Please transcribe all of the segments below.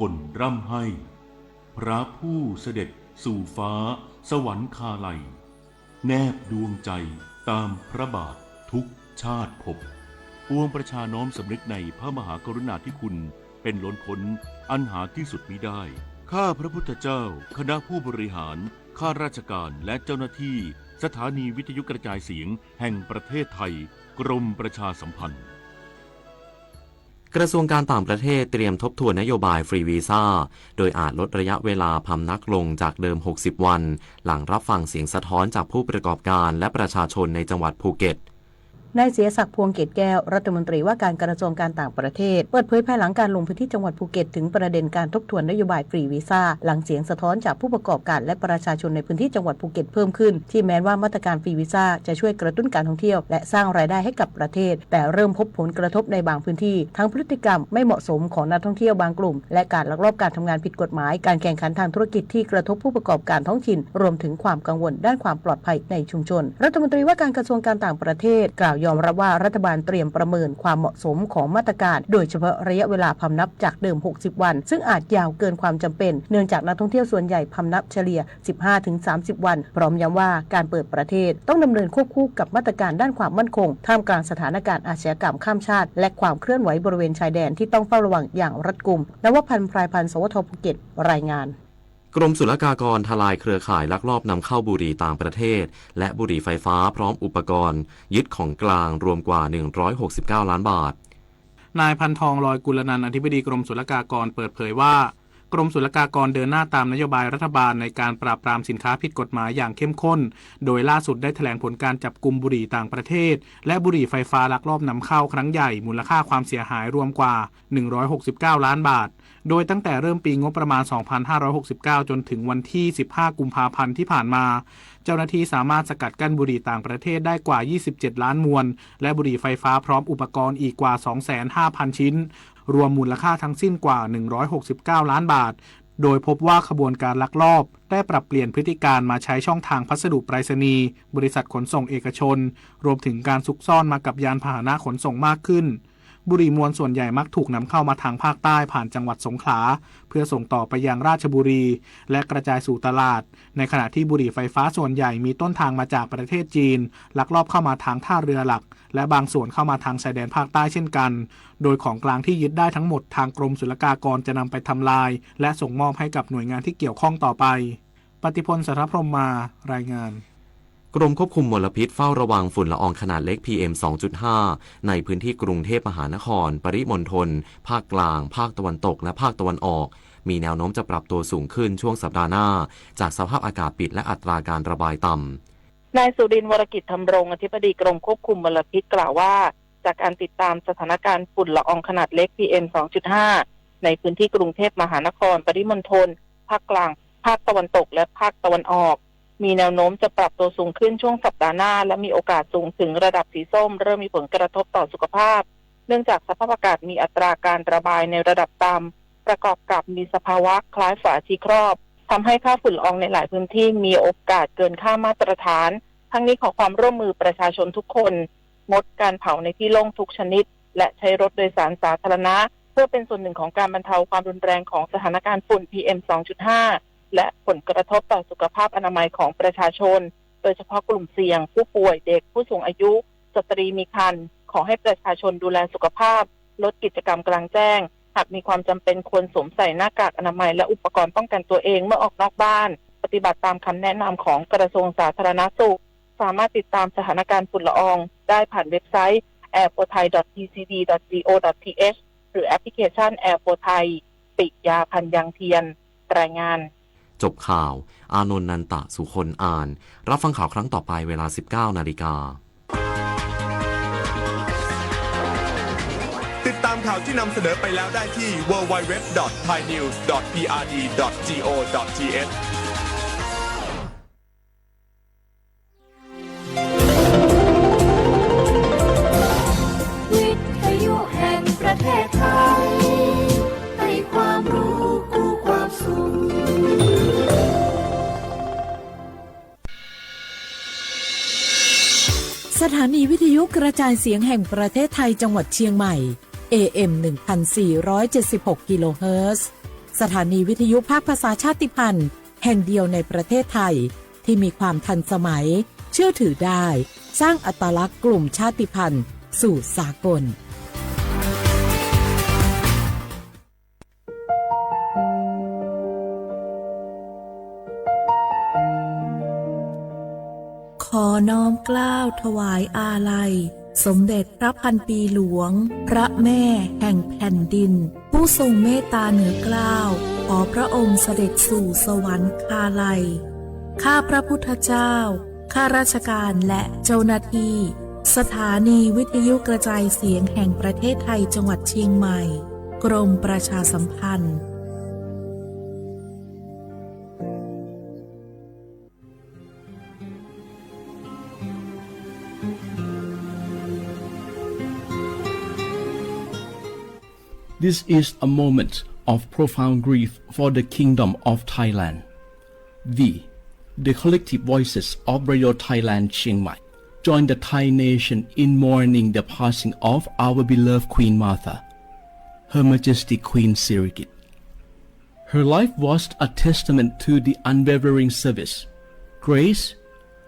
กล่นร่ำไห้ พระผู้เสด็จสู่ฟ้าสวรรคาลัย แนบดวงใจตามพระบาททุกชาติภพ ปวงประชาน้อมสำนึกในพระมหากรุณาธิคุณเป็นล้นพ้นอันหาที่สุดมิได้ ข้าพระพุทธเจ้า คณะผู้บริหาร ข้าราชการ และเจ้าหน้าที่ สถานีวิทยุกระจายเสียงแห่งประเทศไทย กรมประชาสัมพันธ์ กระทรวงการต่างประเทศเตรียมทบทวนนโยบายฟรีวีซ่า โดยอาจลดระยะเวลาพำนักลงจากเดิม หกสิบ วัน หลังรับฟังเสียงสะท้อนจากผู้ประกอบการและประชาชนในจังหวัดภูเก็ต นายเสียศักดิ์ พวงเกตแก้ว รัฐมนตรีว่าการกระทรวงการต่างประเทศ เปิดเผยภายหลังการลงพื้นที่จังหวัดภูเก็ต ถึงประเด็นการทบทวนนโยบายฟรีวีซ่า หลังเสียงสะท้อนจากผู้ประกอบการและประชาชนในพื้นที่จังหวัดภูเก็ตเพิ่มขึ้น ที่แม้ว่ามาตรการฟรีวีซ่าจะช่วยกระตุ้นการท่องเที่ยว และสร้างรายได้ให้กับประเทศ แต่เริ่มพบผลกระทบในบางพื้นที่ ทั้งพฤติกรรมไม่เหมาะสมของนักท่องเที่ยวบางกลุ่ม และการลักลอบการทำงานผิดกฎหมาย การแข่งขันทางธุรกิจที่กระทบผู้ประกอบการท้องถิ่น รวมถึงความกังวลด้านความปลอดภัยในชุมชน รัฐมนตรีว่าการกระทรวงการต่างประเทศ กล่าวยอมรับว่ารัฐบาลเตรียมประเมินความเหมาะสมของมาตรการ โดยเฉพาะระยะเวลาพำนักจากเดิม หกสิบ วัน ซึ่งอาจยาวเกินความจำเป็น เนื่องจากนักท่องเที่ยวส่วนใหญ่พำนักเฉลี่ย สิบห้าถึงสามสิบ วัน พร้อมย้ำว่าการเปิดประเทศต้องดำเนินควบคู่กับมาตรการด้านความมั่นคง ท่ามกลางสถานการณ์อาชญากรรมข้ามชาติ และความเคลื่อนไหวบริเวณชายแดนที่ต้องเฝ้าระวังอย่างรัดกุม นวพันธ์ พรายพันธ์ สวท ภูเก็ต รายงาน กรมศุลกากรทลายเครือข่ายลักลอบนำเข้าบุหรี่ต่างประเทศ และบุหรี่ไฟฟ้าพร้อมอุปกรณ์ ยึดของกลางรวมกว่า หนึ่งร้อยหกสิบเก้า ล้านบาท นายพันทอง ลอยกุลนันท์ อธิบดีกรมศุลกากรเปิดเผยว่า กรมศุลกากรเดินหน้าตามนโยบายรัฐบาลในการปราบปรามสินค้าผิดกฎหมายอย่างเข้มข้น โดยล่าสุดได้แถลงผลการจับกุมบุหรี่ต่างประเทศ และบุหรี่ไฟฟ้าลักลอบนำเข้าครั้งใหญ่ มูลค่าความเสียหายรวมกว่า หนึ่งร้อยหกสิบเก้า ล้านบาท โดยตั้งแต่เริ่มปีงบประมาณ สองพันห้าร้อยหกสิบเก้า จนถึงวันที่ สิบห้า กุมภาพันธ์ที่ผ่านมา เจ้าหน้าที่สามารถสกัดกั้นบุหรี่ต่างประเทศได้กว่า ยี่สิบเจ็ด ล้านมวน และบุหรี่ไฟฟ้าพร้อมอุปกรณ์อีกกว่า สองแสนห้าพัน ชิ้น รวมมูลค่าทั้งสิ้นกว่า หนึ่งร้อยหกสิบเก้า ล้านบาท โดยพบว่าขบวนการลักลอบได้ปรับเปลี่ยนพฤติการมาใช้ช่องทางพัสดุไปรษณีย์ บริษัทขนส่งเอกชน รวมถึงการซุกซ่อนมากับยานพาหนะขนส่งมากขึ้น บุหรี่มวนส่วนใหญ่มักถูกนำเข้ามาทางภาคใต้ผ่านจังหวัดสงขลา เพื่อส่งต่อไปยังราชบุรี และกระจายสู่ตลาด ในขณะที่บุหรี่ไฟฟ้าส่วนใหญ่มีต้นทางมาจากประเทศจีน ลักลอบเข้ามาทางท่าเรือหลัก และบางส่วนเข้ามาทางชายแดนภาคใต้เช่นกัน โดยของกลางที่ยึดได้ทั้งหมดทางกรมศุลกากรจะนำไปทำลาย และส่งมอบให้กับหน่วยงานที่เกี่ยวข้องต่อไป ปฏิพล สารพรหมมา รายงาน กรมควบคุมมลพิษเฝ้าระวังฝุ่นละอองขนาดเล็ก พีเอ็ม สองจุดห้า ในพื้นที่กรุงเทพมหานคร ปริมณฑล ภาคกลาง ภาคตะวันตก และภาคตะวันออก มีแนวโน้มจะปรับตัวสูงขึ้นช่วงสัปดาห์หน้า จากสภาพอากาศปิดและอัตราการระบายต่ำ นายสุรินทร์ วรกิจธำรง อธิบดีกรมควบคุมมลพิษกล่าวว่า จากการติดตามสถานการณ์ฝุ่นละอองขนาดเล็ก พีเอ็ม สองจุดห้า ในพื้นที่กรุงเทพมหานคร ปริมณฑล ภาคกลาง ภาคตะวันตก และภาคตะวันออก มีแนวโน้มจะปรับตัวสูงขึ้นช่วงสัปดาห์หน้า และมีโอกาสสูงถึงระดับสีส้ม เริ่มมีผลกระทบต่อสุขภาพ เนื่องจากสภาพอากาศมีอัตราการระบายในระดับต่ำ ประกอบกับมีสภาวะคล้ายฝาชีครอบ ทำให้ค่าฝุ่นละอองในหลายพื้นที่มีโอกาสเกินค่ามาตรฐาน ทั้งนี้ขอความร่วมมือประชาชนทุกคน งดการเผาในที่โล่งทุกชนิด และใช้รถโดยสารสาธารณะ เพื่อเป็นส่วนหนึ่งของการบรรเทาความรุนแรงของสถานการณ์ฝุ่น พีเอ็ม สองจุดห้า และผลกระทบต่อสุขภาพอนามัยของประชาชน โดยเฉพาะกลุ่มเสี่ยง ผู้ป่วย เด็ก ผู้สูงอายุ สตรีมีครรภ์ ขอให้ประชาชนดูแลสุขภาพ ลดกิจกรรมกลางแจ้ง หากมีความจำเป็นควรสวมใส่หน้ากากอนามัยและอุปกรณ์ป้องกันตัวเองเมื่อออกนอกบ้าน ปฏิบัติตามคำแนะนำของกระทรวงสาธารณสุข สามารถติดตามสถานการณ์ฝุ่นละอองได้ผ่านเว็บไซต์ แอร์โฟร์ไทย ดอท ทีซีดี ดอท จี โอ ดอท ที เอช หรือแอปพลิเคชัน แอร์โฟร์ไทย ปิยา พันยังเทียน รายงาน จบข่าว อานนท์ นันตะสุคนอ่าน รับฟังข่าวครั้งต่อไปเวลา สิบเก้า นาฬิกา ติดตามข่าวที่นำเสนอไปแล้วได้ที่ ดับเบิลยู ดับเบิลยู ดับเบิลยู ดอท ไทยนิวส์ ดอท พีอาร์ดี ดอท จี โอ ดอท ที เอช วิทยุแห่งประเทศไทย ให้ความรู้คู่ความสุข สถานีวิทยุกระจายเสียงแห่งประเทศไทยจังหวัดเชียงใหม่ เอ เอ็ม หนึ่งพันสี่ร้อยเจ็ดสิบหก กิโลเฮิรตซ์ สถานีวิทยุภาคภาษาชาติพันธุ์แห่งเดียวในประเทศไทยที่มีความทันสมัย เชื่อถือได้ สร้างอัตลักษณ์กลุ่มชาติพันธุ์สู่สากล ขอน้อมเกล้าถวายอาลัย สมเด็จพระพันปีหลวง พระแม่แห่งแผ่นดิน ผู้ทรงเมตตาเหนือเกล้า ขอพระองค์เสด็จสู่สวรรคาลัย ข้าพระพุทธเจ้า ข้าราชการและเจ้าหน้าที่ สถานีวิทยุกระจายเสียงแห่งประเทศไทยจังหวัดเชียงใหม่ กรมประชาสัมพันธ์ This is a moment of profound grief for the Kingdom of Thailand. We, the collective voices of Radio Thailand Chiang Mai, join the Thai nation in mourning the passing of our beloved Queen Mother, Her Majesty Queen Sirikit. Her life was a testament to the unwavering service, grace,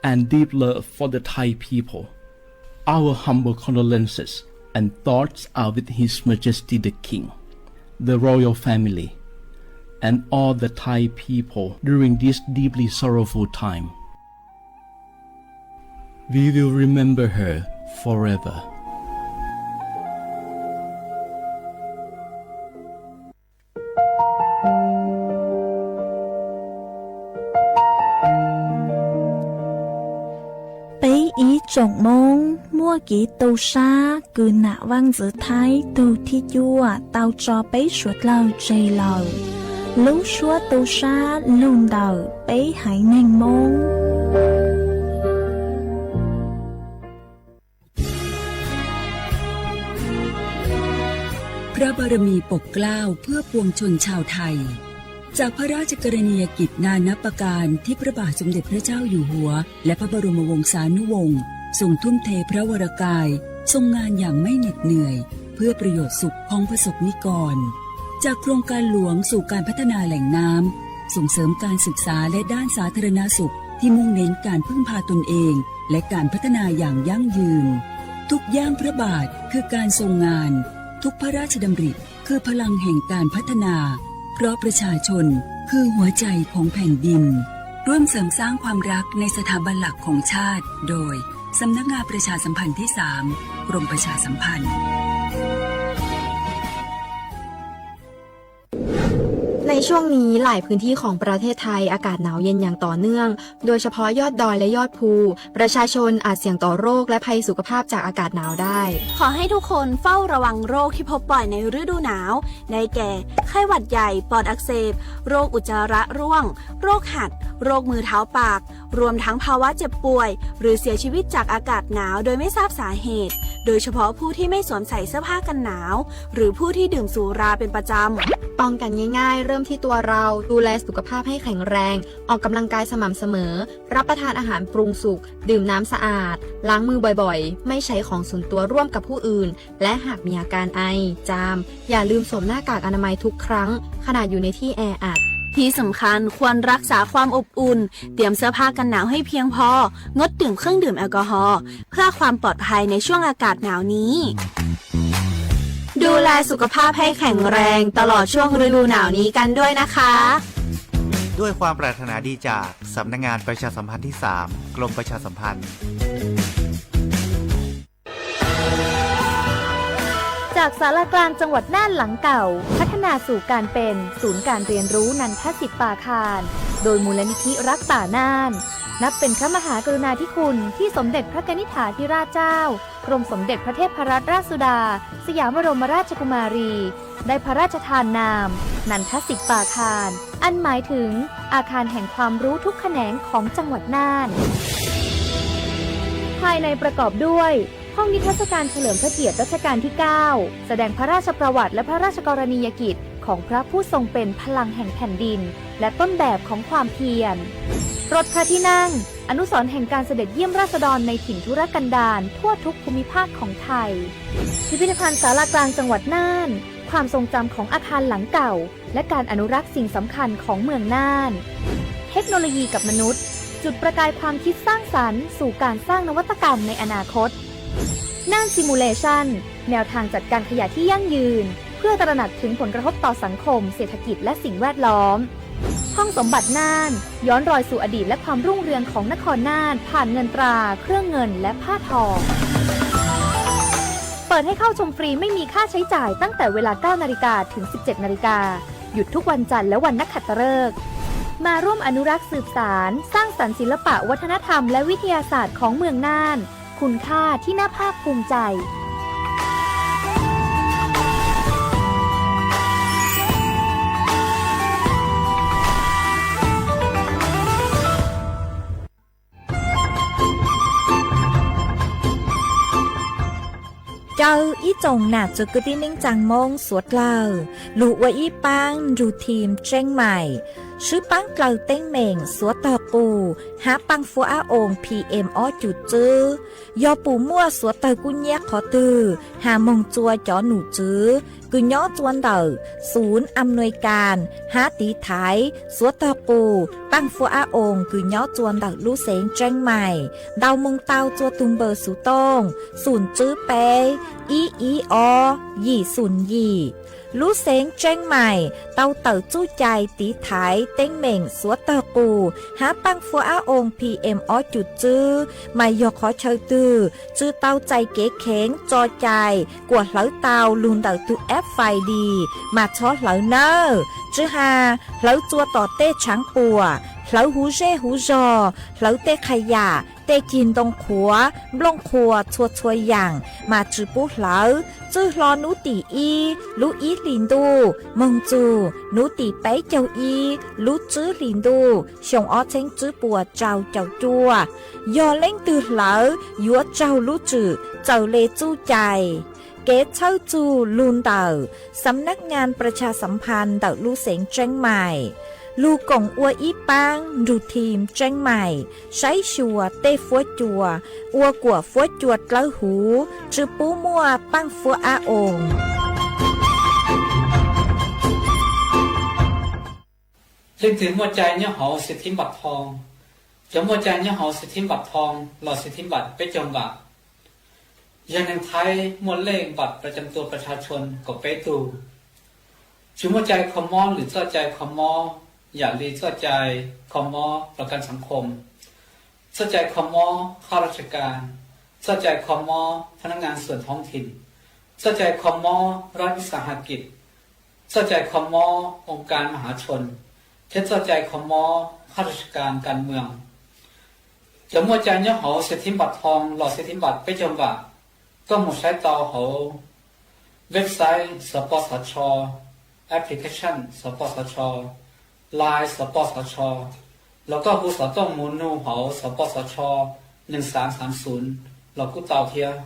and deep love for the Thai people. Our humble condolences and thoughts are with His Majesty the King, the royal family, and all the Thai people during this deeply sorrowful time. We will remember her forever. เป ib tsoom Moob muaj kev tu sab kws nam vaaj ntxwv Thaib tug thib cuaj tau tso peb suav dlawg tseg lawm. Lub suab tu sab lug ntawm peb haiv neeg Moob. พระบารมีปกเกล้าเพื่อปวงชนชาวไทย จากพระราชกรณียกิจนานับประการที่พระบาทสมเด็จพระเจ้าอยู่หัว และพระบรมวงศานุวงศ์ทรงทุ่มเทพระวรกาย ทรงงานอย่างไม่เหน็ดเหนื่อย เพื่อประโยชน์สุขของประสบนิกร จากโครงการหลวงสู่การพัฒนาแหล่งน้ำ ส่งเสริมการศึกษาและด้านสาธารณสุขที่มุ่งเน้นการพึ่งพาตนเอง และการพัฒนาอย่างยั่งยืน ทุกย่างพระบาทคือการทรงงาน ทุกพระราชดำริคือพลังแห่งการพัฒนา เพราะประชาชนคือหัวใจของแผ่นดิน ร่วมเสริมสร้างความรักในสถาบันหลักของชาติ โดย สำนักงานประชาสัมพันธ์ที่สาม กรมประชาสัมพันธ์ ในช่วงนี้หลายพื้นที่ของประเทศไทยอากาศหนาวเย็นอย่างต่อเนื่อง โดยเฉพาะยอดดอยและยอดภู ประชาชนอาจเสี่ยงต่อโรคและภัยสุขภาพจากอากาศหนาวได้ ขอให้ทุกคนเฝ้าระวังโรคที่พบบ่อยในฤดูหนาว ได้แก่ ไข้หวัดใหญ่ ปอดอักเสบ โรคอุจจาระร่วง โรคหัด โรคมือเท้าปาก รวมทั้งภาวะเจ็บป่วย หรือเสียชีวิตจากอากาศหนาวโดยไม่ทราบสาเหตุ โดยเฉพาะผู้ที่ไม่สวมใส่เสื้อผ้ากันหนาว หรือผู้ที่ดื่มสุราเป็นประจำ ป้องกันง่ายๆ เริ่มที่ตัวเรา ดูแลสุขภาพให้แข็งแรง ออกกำลังกายสม่ำเสมอ รับประทานอาหารปรุงสุก ดื่มน้ำสะอาด ล้างมือบ่อยๆ ไม่ใช้ของส่วนตัวร่วมกับผู้อื่น และหากมีอาการไอ จาม อย่าลืมสวมหน้ากากอนามัยทุกครั้ง ขณะอยู่ในที่แออัด ที่สำคัญควรรักษาความอบอุ่น เตรียมเสื้อผ้ากันหนาวให้เพียงพอ งดดื่มเครื่องดื่มแอลกอฮอล์ เพื่อความปลอดภัยในช่วงอากาศหนาวนี้ ดูแลสุขภาพให้แข็งแรงตลอดช่วงฤดูหนาวนี้กันด้วยนะคะ ด้วยความปรารถนาดีจากสำนักงานประชาสัมพันธ์ที่สาม กรมประชาสัมพันธ์ จากศาลากลางจังหวัดน่านหลังเก่า พัฒนาสู่การเป็นศูนย์การเรียนรู้นันทสิทธิ์ปาคาร โดยมูลนิธิรักป่าน่าน นับเป็นพระมหากรุณาธิคุณที่สมเด็จพระกนิษฐาธิราชเจ้า กรมสมเด็จพระเทพรัตนราชสุดา สยามบรมราชกุมารี ได้พระราชทานนาม นันทสิทธิ์ปาคาร อันหมายถึงอาคารแห่งความรู้ทุกแขนงของจังหวัดน่าน ภายในประกอบด้วย ห้องนิทรรศการเฉลิมพระเกียรติรัชกาลที่เก้า แสดงพระราชประวัติและพระราชกรณียกิจของพระผู้ทรงเป็นพลังแห่งแผ่นดิน และต้นแบบของความเพียร รถพระที่นั่ง อนุสรณ์แห่งการเสด็จเยี่ยมราษฎรในถิ่นทุรกันดารทั่วทุกภูมิภาคของไทย พิพิธภัณฑ์ศาลากลางจังหวัดน่าน ความทรงจำของอาคารหลังเก่า และการอนุรักษ์สิ่งสำคัญของเมืองน่าน เทคโนโลยีกับมนุษย์ จุดประกายความคิดสร้างสรรค์สู่การสร้างนวัตกรรมในอนาคต น่าน Simulation แนวทางจัดการขยะที่ยั่งยืน เพื่อตระหนักถึงผลกระทบต่อสังคม เศรษฐกิจ และสิ่งแวดล้อม ห้องสมบัติน่าน ย้อนรอยสู่อดีตและความรุ่งเรืองของนครน่าน ผ่านเงินตรา เครื่องเงิน และผ้าทอ เปิดให้เข้าชมฟรีไม่มีค่าใช้จ่ายตั้งแต่เวลา เก้านาฬิกา ถึง สิบเจ็ดนาฬิกา หยุดทุกวันจันทร์และวันนักขัตฤกษ์ มาร่วมอนุรักษ์สืบสาน สร้างสรรค์ศิลปะวัฒนธรรมและวิทยาศาสตร์ของเมืองน่าน คุณค่าที่น่าภาคภูมิใจ Caw ib tsoom nam txiv kwv tij neej tsaa Moob suav dlawg, lug ua ib paab nrug thim tseeb maim, swb paab dlaws teeb meem suav tog qus hab paaj fuab ab oos P M ob cum txwb. Yog pum muaj suav tawg kub nyiab qhov twg has moog tsua cov num tswv kws nyob tsua ntawm xum am nuis kas hab tiv thaiv suav tog qus paaj fuab ab oos kws nyob tsua ntawm lub xeev tseeb maim ntau moog tau tsua tug npawb xuv tooj xum tswb peb ib ib ob yim xum yim. Lub xeev tseeb maim tau tawm txuj cai tiv thaiv teeb meem suav tog qus hab paaj fuab ab oos P M ob cum txwb mas yog qhov chaw twg tsi tau txais kev kheev tso cai kuas hlawv tau lug ntawm tug F I D mas txhob hlawv nawb. Tsi has hlawv tsua tom tej tshaav puam, hlawv huv zej huv zog, hlawv tej qha yam, tej cig ntoo qhuav, nplooj qhuas txhua txhua yaam mas tsi pub hlawv. Txwj hlo nub tim ib lub ib hlis ntuj moog txug nub tim peb caug ib lub tswb hlis ntuj xyoo ob txheeb tswb puas rau caum cuaj. Yog leej twg hlawv yuav raug lub tswm txawm le txuj cai. Kev txhawb txug lug ntawm Xam nab ngaa pras tshas xam phas ntawm lub xeev tseeb maim, lug koom ua ib paab nrug thim tseeb maim saib xyuas tej fuab cua ua kuam fuab cua dlawb huv tsi pub muaj paaj fuab ab oos. Leej twg muaj cai nyob hauv xia thiv npam thoo, cov muaj cai nyob hauv xia thiv npam thoo los xia thiv npam peb caug npam, yog neeg Thaib muaj lej npam pras cam tua pras tshas tshua kaum peb tug. Tsi muaj cai kho mob lwm txoj cai kho mob yam li txoj cai kho mob pras kas xaav khoo, txoj cai kho mob khab raj tsas kas, txoj cai kho mob phab nab ngaa xuam thoob thim, txoj cai kho mob rab vij xas has kis, txoj cai kho mob oo kas ma hav tshua, thiab txoj cai kho mob khab raj tsas kas kas moos. Cov muaj cai nyob hauv xia thiv npam thoo los xia thiv npam peb caug npam, koj moog saib tau hauv website xov pos xov tsho, application xov pos xov tsho, line xov pos xov tsho, los koj hu xov tooj moog nug hauv xov pos xov tsho neeg xaav xaav xum los kuj tau thiab.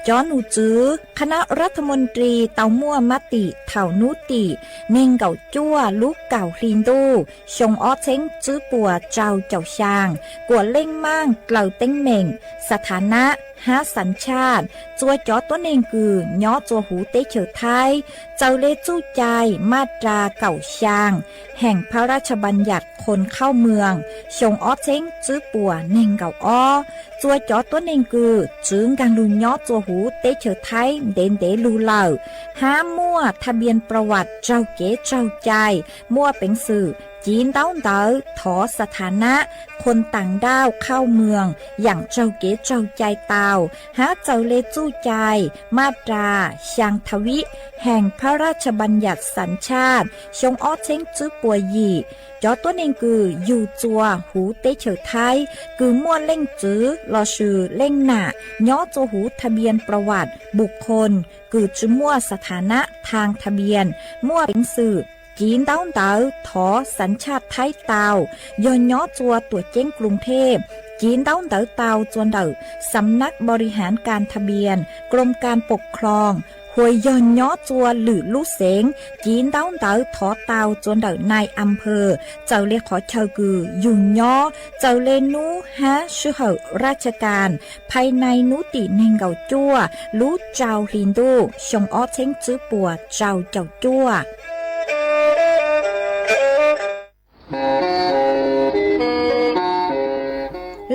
Cov num tswv คณะรัฐมนตรี tau muaj mab tim thaum nub tim neeg nkaum cuaj lub kaum hli ntuj xyoo ob txheeb tswb puas rau caum xyaa kuas leej maaj dlaws teeb meem สถานะ hab สัญชาติ tsua cov tuab neeg kws nyob tsua huv teb chaws Thaib txawm le txuj cai maj ras kaum xyaa แห่งพระราชบัญญัติคนเข้าเมือง xyoo ob txheeb tswb puas neeg nkaum ob, tsua cov tuab neeg kws tsi nkaag lug nyob tsua huv teb chaws Thaib ntev ntev lug lawm, hab muaj ทะเบียนประวัติ raug kev tsaug cai, muaj peev xwm civ ntaub ntawv thov สถานะ คนต่างด้าวเข้าเมือง yaam raug kev tsaug cai tau, hab txawm le txuj cai maj ras xyaa ทวีต แห่งพระราชบัญญัติสัญชาติ xyoo ob txheeb tswb puas yim, cov tuab neeg kws yug tsua huv teb chaws Thaib kws muaj leej txiv lossis leej nam nyob tsua huv ทะเบียนประวัติบุคคล kws tsi muaj สถานะ ทางทะเบียน, muaj peev xwm civ ntaub ntawv thov สัญชาติไทย tau, yog nyob tsua tuam ceeb กรุงเทพ, civ ntaub ntawv tau tsua ntawm สำนักบริหารการทะเบียน กรมการปกครอง hua yog nyob txua lwm lub xeev, civ ntaub ntawv thov tau txua ntawm nai am phawj, txawm le qhov chaw kws yug nyob, txawm le nub hab sij hawm raj tsha kas, phais nai nub tim neeg nkaum cuaj lub rau hli ntuj xyoo ob txheeb tsib puas rau caum cuaj.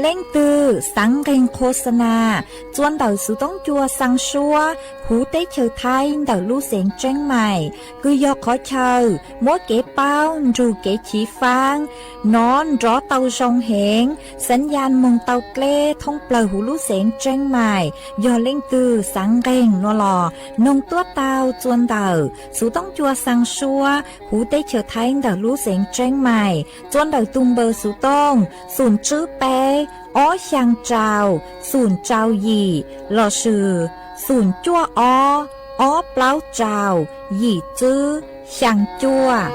Leej twg xaav nqeeg qhuas xa nas txua ntawm xuv toob cua xaa suab huv teb chaws Thaib ntawm lub xeev Tseeb Mais, kws yog qhov chaw muab kev paub nrug kev chiv faab nov nrov tau zoo heev, xaav ya moog tau dleb thoob plawg huv lub xeev Tseeb Mais. Yog leej twg xaav nqeeg nua los noog tuab tau txua ntawm xuv toob cua xaa suab huv teb chaws Thaib ntawm lub xeev Tseeb Mais, txua ntawm tug npawb xuv tooj xum tswb peb ob xyaa rau xum rau yim lossis xum cuaj ob ob plaub rau yim tswb xyaa cuaj.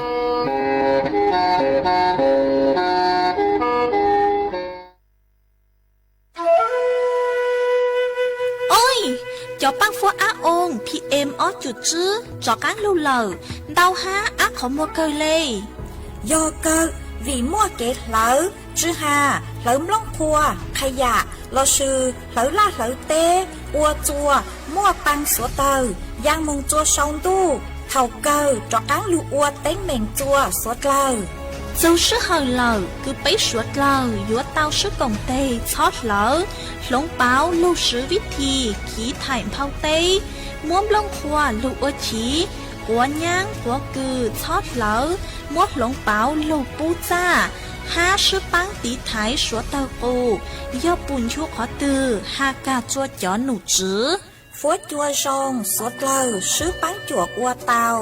Oj, cov paab fuab ab oo PM ob cum tswb rov qaab lug lawm, ntau hab ab qhov muag kawg le. Yog kawg, vim muaj kev hlawv tsw has, hlawv nplooj qhuav, qha yam lossis hlawv laj hlawv teb ua txua muaj paa suav dlawg, yaa moog txua sau ntuj, thaum kawg rov qaab lug ua teeb meem txua suav dlawg. Txug sij hawm lawm kws peb suav dlawg yuav tau sib koom teg txhob hlawv, hloov pauv lug swv vib thi khiv thaim nphau teb, muab nplooj qhuav lug ua chiv, quav nyaab quav kws txhob hlawv, muab hloov pauv lug pub txaj, hab sib paab tiv thaiv suav dlawg qus. Yog pum nchu qhov twg has kag txua cov num tswv. Fuab cua zoo suav dlawg sib paab cuam ua tau,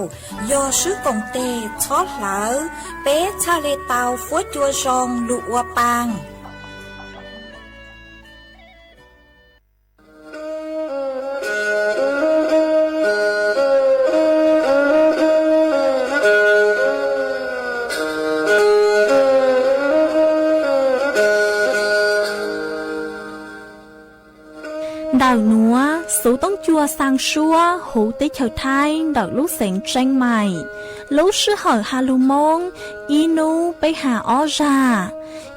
yog sib koom teg txhob hlawv, peb txhaj le tau fuab cua zoo lug ua paa. Ntawm nuav, xuv toob cua xaa suab huv teb chaws Thaib ntawm lub xeev Tseeb Mais. Lub sij hawm has lug Moob, ib nub peb has ob zag.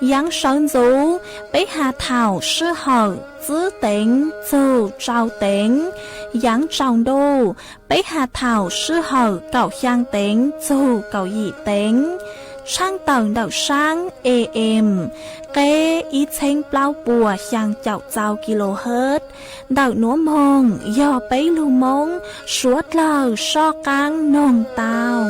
Yaav sawv ntxuv, peb has thaum sij hawm tsib teev txug rau teev. Yaav tsaus ntuj, peb has thaum sij hawm kaum xyaa teev txug kaum yim teev. Tshaaj tawm ntawm saab AM, qeb ib txheeb plaub puas xyaa caum txau kilohertz. Ntawm nuav moog yog peb lug Moob suav dlawg soj qaab noog tau.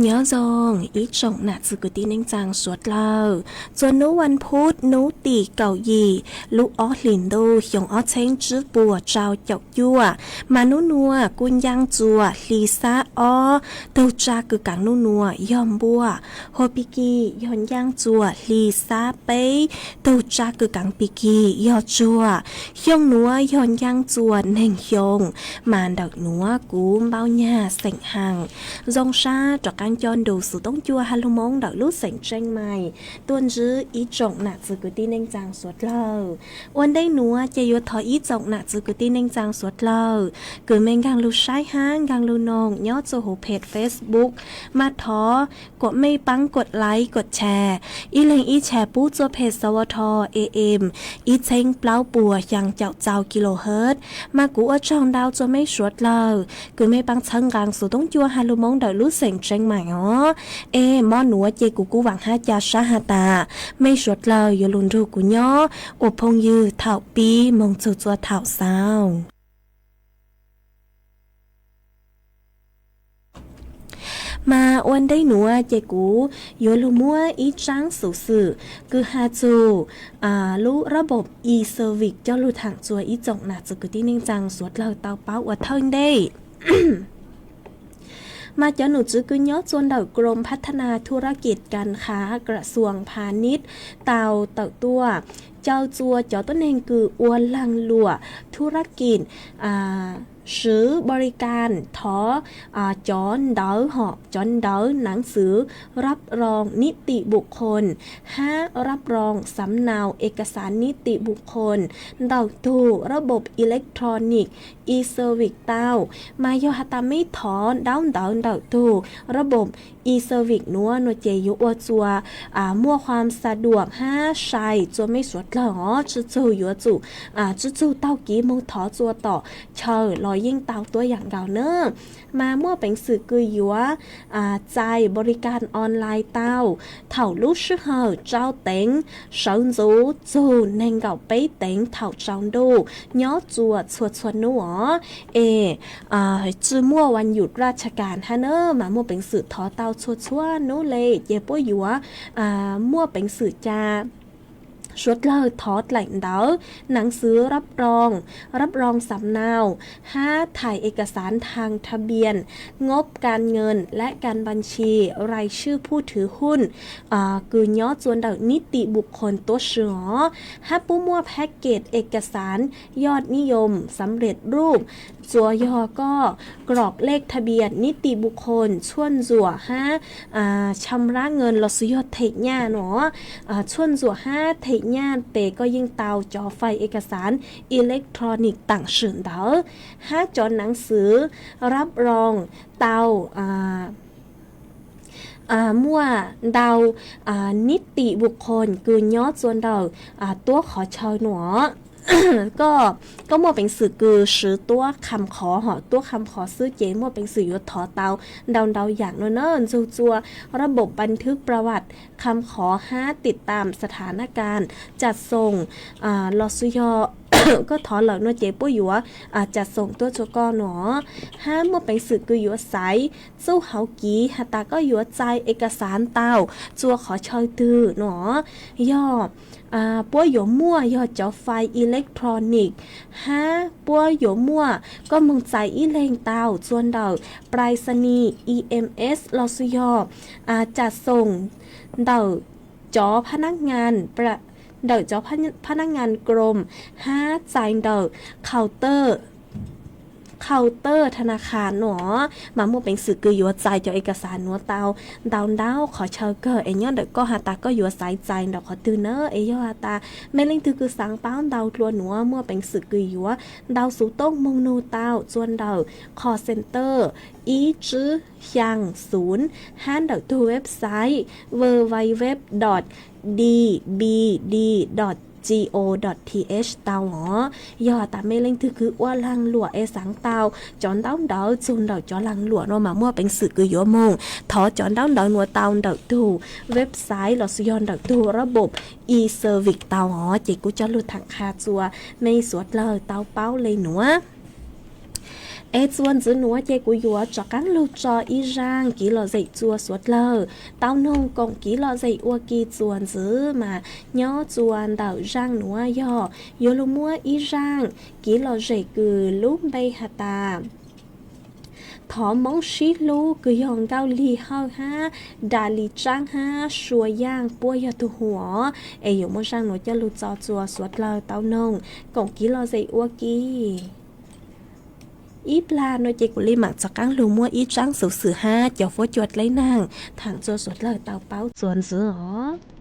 Nyob zoo ib tsoom nam txiv kwv tij neej tsaa suav dlawg, txua nub vas phuv nub tim kaum yim lub ob hlis ntuj xyoo ob txheeb tsib puas rau caum cuaj, mas nub nuav kuj ncaaj txua hli xab ob, tug tsa kws kaav nub nuav yog npuaj, hua pig kig yog ncaaj txua hli xab peb, tug tsa kws kaav pig kig yog tsuag. Xyoo nuav yog ncaaj txua neeg xyoo, mas ntawm nuav kuv npau nyag xeem haas. Zoo sab rov Ua nco ntus xov tooj cua ha lug Moob ntawm lub xeem Tseev Mais tuaj ntsib ib tsoom nam txiv kwv tij neej tsaa suav dlawg. Ua ntej nuav ces yuav thov ib tsoom nam txiv kwv tij neej tsaa suav dlawg kws mej nkaag lug saib hab nkaag lug noog nyob txug huv peg Facebook, mas thov kuas mej paab kuas like kuas share, ib leeg ib share pub txug peg Sawv Tho A M ib txheeb plaub puas xyaa caum txau kilohertz. Mas kuv ua tsaug ntau txug mej suav dlawg kws mej paab txhawb nqaa xov tooj cua ha lug Moob ntawm lub xeem Tseev Mais os. Es mo nuav ces kuv kuj vaam hab ca sab has tas mej suav dlawg yuav lug nrug kuv nyob ua phooj ywg thaum pib moog txug txua thaum xaus. Mas ua ntej nuav ces kuv yuav lug muab ib tsaab xuv xwm kws has txug lub ระบบ e-service coj lug thaam txug ib tsoom nam txiv kwv tij neej tsaa suav dlawg tau paub ua thawj ntej. Mas cov nom tswv kws nyob txua ntawm กรมพัฒนาธุรกิจการค้า กระทรวงพาณิชย์ tau tawm tuaj caw txua cov tuab neeg kws ua laag luam ธุรกิจ swv บริการ thov cov ntawv hom cov ntawv หนังสือรับรองนิติบุคคล hab รับรองสำเนาเอกสารนิติบุคคล ntawm tug ระบบ electronic e-service tau. Mas yog has tas mej thov daub ntawv ntawm tug ระบบ e-service nuav nuav ces yuav ua txua muaj ความสะดวก hab sai txua mej suav dlawg os, tsi txug yuav tsum tsi txug taug kev moog thov txua tom chaw los yeej tau tuab yaam nkaus na. Mas muaj peev xwm kws yuav txais บริการ online tau thaum lub sij hawm rau teev sawv ntxuv txug neeg nkaum peb teev thaum tsaus ntuj nyob txua txhua txhua nub os. Es tsi muaj วันหยุดราชการ hab na, mas muaj peev xwm thov tau txhua txhua nub le ces puab yuav muaj peev xwm ca suav dlawg thov dlaim ntawv หนังสือรับรอง รับรองสำเนา hab ถ่ายเอกสารทางทะเบียน งบการเงิน และการบัญชี รายชื่อผู้ถือหุ้น kws nyob txua ntawm นิติบุคคล tuab si os. Hab puab muaj แพ็กเกจเอกสาร ยอดนิยม สำเร็จรูป txua yog koj กรอกเลขทะเบียนนิติบุคคล tshuaj ntxuam hab ชำระเงิน lossis yog them nyaj no. Tshuaj ntxuam hab them nyaj tes koj yeej tau cov file เอกสาร electronic taam sim ntawd, hab cov หนังสือรับรอง tau muaj ntau นิติบุคคล kws nyob txua ntawm tuab qhov chaw no. Koj muaj peev xwm kws swv tuab kham qhov hom tuab kham qhov xwb ces muaj peev xwm yuav thov tau ntau ntau yaam no na, ntxug txua ระบบบันทึกประวัติ kham qhov hab ติดตามสถานการณ์ จัดส่ง lossis yog koj thov lawm no ces puab yuav จัดส่ง tuaj txua koj no. Hab muaj peev xwm kws yuav xaiv txuj hauv kiv has tas koj yuav txais เอกสาร tau txua qhov chaw twg no. Yog puab yuav muaj yog cov file electronic, hab puab yuav muaj koj moog txais ib leeg tau txua ntawm ไปรษณีย์ E M S lossis yog จัดส่ง ntawm cov พนักงาน ntawm cov พนักงานกรม hab txais ntawm เคาน์เตอร์ เคาน์เตอร์ธนาคาร no. Mas muaj peev xwm kws yuav txais cov เอกสาร nuav tau ntau ntau qhov chaw kawg es nyob ntawm koj has tas koj yuav xaiv txais ntawm qhov twg na. Es yog has tas mej leej twg kws xaav paub ntau dlua nuav muaj peev xwm kws yuav ntau xuv tooj moog nug tau txua ntawm call center ib tsib xyaa xun hab ntawm tug website W W W dot D B D dot G O dot T H tau os. Yog has tas mej leej twg kws ua laag luam es xaav tau cov ntaub ntawv txug ntawm cov laag luam no mas muaj peev xwm kws yuav moog thov cov ntaub ntawv nuav tau ntawm tug website lossis yog ntawm tug ระบบ e-service tau os. Ces kuv coj lug thaam qha txua mej suav dlawg tau paub le nuav. Es txuas ntxiv nuav ces kuv yuav rov qaab lug tso ib zaaj kev lom zem txua suav dlawg tau noog koom kev lom zem ua ke txuas ntxiv mas nyob txua ntawm zaaj nuav yog yuav lug muab ib zaaj kev lom zem kws lub npe has tas Thov Moob Sib Hlub kws yog Nkauj Lig Hawj hab Da Li Tsaab hab Sua Yaaj puab yog tug hu os. Es yuav muab zaaj nuav coj lug tso txua suav dlawg tau noog koom kev lom zem ua ke. Ib plag no ces kuv li mam rov qaab lug muab ib tsaab xuv xwm hab cov huab cua dleb naag thaam rua suav dlawg tau paub txuas ntxiv os.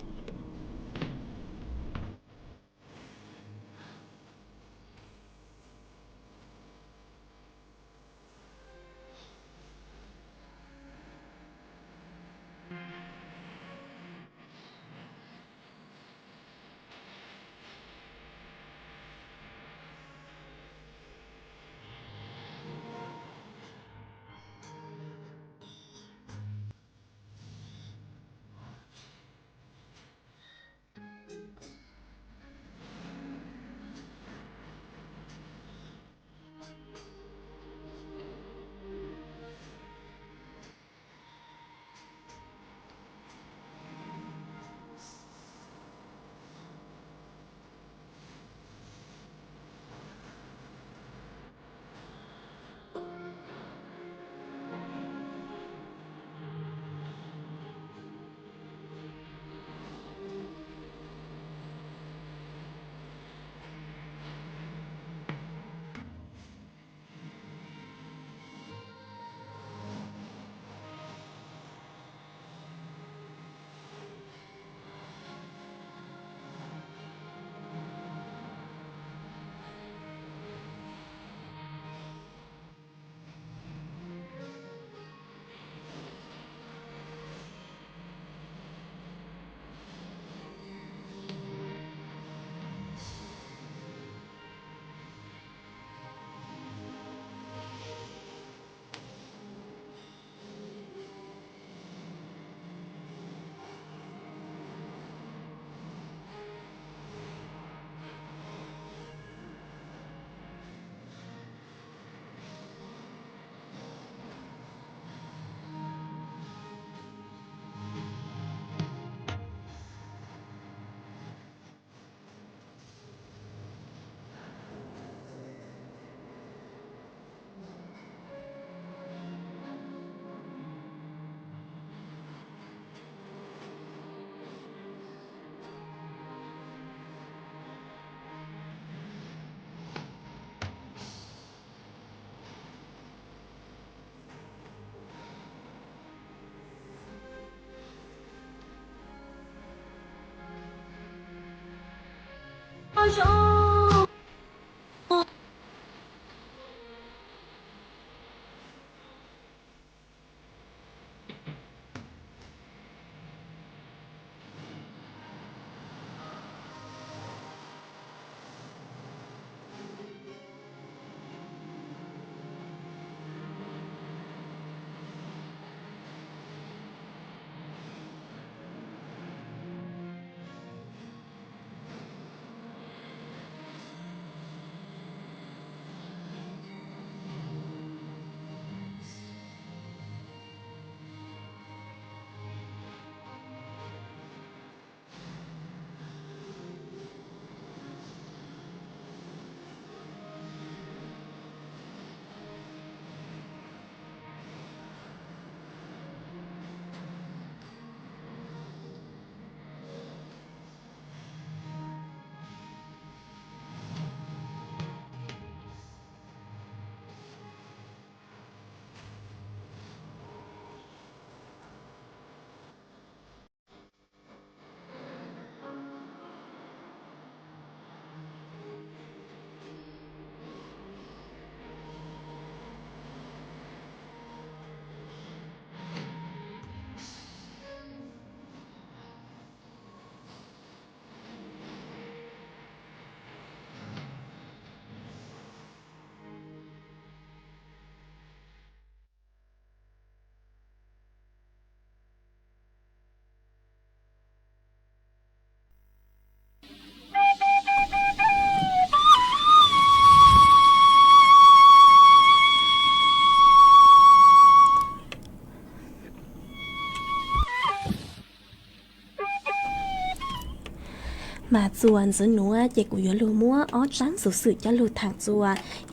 Mas txuas ntxiv nuav ces kuv yuav lug muab ob tsaab xuv xwm coj lug thaam txug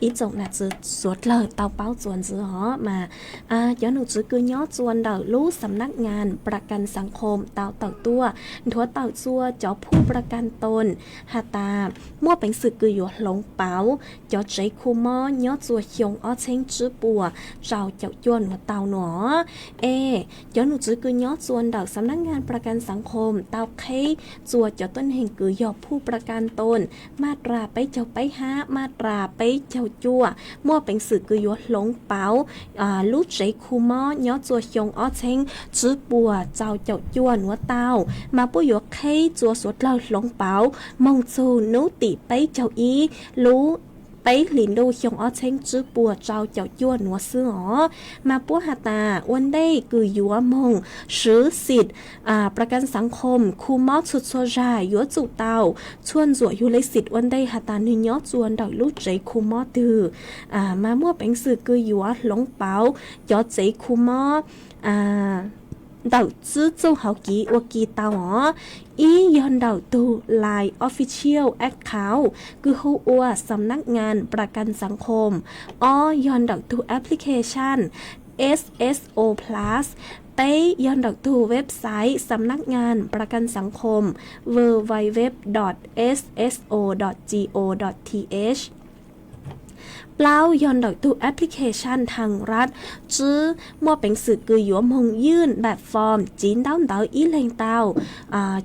ib tsoom nam txiv suav dlawg tau paub txuas ntxiv os. Mas cov num tswv kws nyob txuas ntawm lub xam nab ngas pra kas xav khom tau tawm tuaj nthuav tawm txug cov phuj pra kas toos has tas muaj peev xwm kws yuav hloov pauv cov tsev khu mob nyob txuas xyoo ob txheeb tsib puas rau caum cuaj nuav tau nuav. Es cov num tswv kws nyob txuas ntawm xam nab ngas pra kas xav khom tau qheb txuas cov tuab neeg kws yog phuj pra kas toos maj ras peb caug peb hab maj ras peb caug cuaj muaj peev xwm kws yuav hloov pauv lub tsev khu mob nyob txuas xyoo ob txheeb tsib puas rau caum cuaj nuav tau, mas puab yuav qheb txuas suav dlawg hloov pauv moog txug nub tim peb caug ib lub peb hlis ntuj xyoo ob txheeb tsib puas rau caum cuaj nuav xwb os. Mas puab has tas ua ntej kws yuav moog swv xim pra kas xav khom khu mob txhua txhua zag yuav tsum tau txhua ntxuam yug le xim ua ntej has tas nwg nyob txuas ntawm lub tsev khu mob twg, mas muaj peev xwm kws yuav hloov pauv cov tsev khu mob ntawm tsib txuj hauv kev ua ke tau os. Ib yog ntawm tug Line official account kws hu ua xam nab ngas pra kas xav khom. Ob yog ntawm tug application S S O Plus. Peb yog ntawm tug website xam nab ngas pra kas xav khom www dot S S O dot go dot th. Plaub yog ntawm tug application thaj rat. Tsib muaj peev xwm kws yuav moog ywj npam form tsiv ntaub ntawv ib leeg tau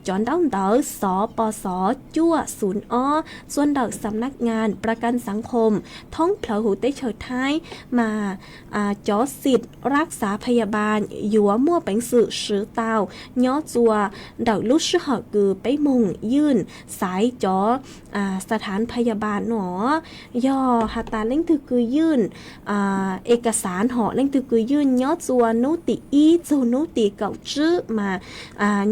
cov ntaub ntawv xov po xov cuaj xum ob txuas ntawm xam nab ngas pra kas xav khom thoob plawg huv teb chaws Thaib, mas cov xim rab xav phaya bas yuav muaj peev xwm swv tau nyob txuas ntawm lub sij hawm kws peb moog ywj xaiv cov xa thav phaya bas nuav. Yog has tas leej twg kws ywj e kas xav hom leej twg kws ywj nyob txuas nub tim ib txug nub tim kaum tsib mas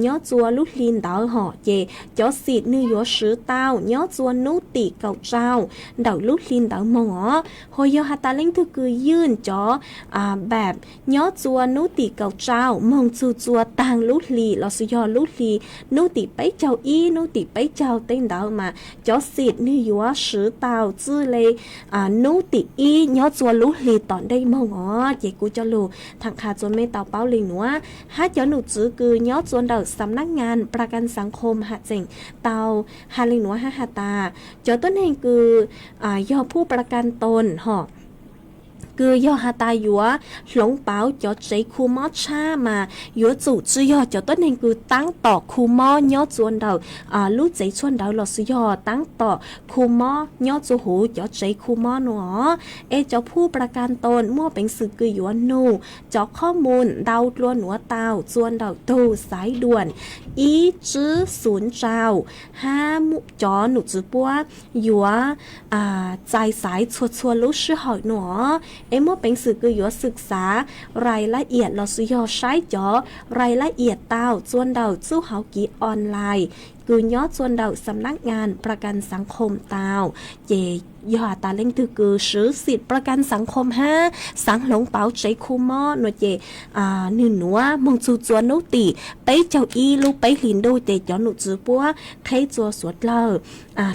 nyob txuas lub hli ntawd hom ces cov xim nwg yuav swv tau nyob txuas nub tim kaum rau ntawm lub hli ntawd moog os. Ho yog has tas leej twg kws ywj cov npam nyob txuas nub tim kaum rau moog txug txuas taag lub hli lossis yog lub hli nub tim peb caug ib nub tim peb caug tej ntawd mas cov xim nwg yuav swv tau txij le nub tim ib nyob txuas lub hli tom ntej moog os. Ces kuv coj lug thaam qha txuas mej tau paub le nuav. Hab cov num tswv kws nyob txuas ntawm xam nab ngas pra kas xav khom has tseem tau has le nuav hab has tas cov tuab neeg kws yog phuj pra kas toos hom kws yog has tas yuav hloov pauv cov tsev khu mob tshab mas yuav tsum tsi yog cov tuab neeg kws taab tom khu mob nyob txuas ntawm lub tsev tshuaj ntawd lossis yog taab tom khu mob nyob txuas huv cov tsev khu mob nuav. Es cov phuj pra kas toos muaj peev xwm kws yuav nug cov qhob mus ntau dlua nuav tau txuas ntawm tug xaiv duam ib tsib xum rau hab cov num tswv puab yuav txais xaiv txhua txhua lub sij hawm nuav. Es muaj peev xwm kws yuav xwm xav rais lab iam lossis yog saib cov rais lab iam tau txuas ntawm txuj hauv kev online kws nyob txuas ntawm xam nab ngas pra kas xav khom tau. Ces yog has tas leej twg kws swv xim pra kas xav khom hab xaav hloov pauv tsev khu mob nuav ces nwg nuav moog txug txuas nub tim peb caug ib lub peb hlis ntuj ces cov num tswv puab qheb txuas suav dlawg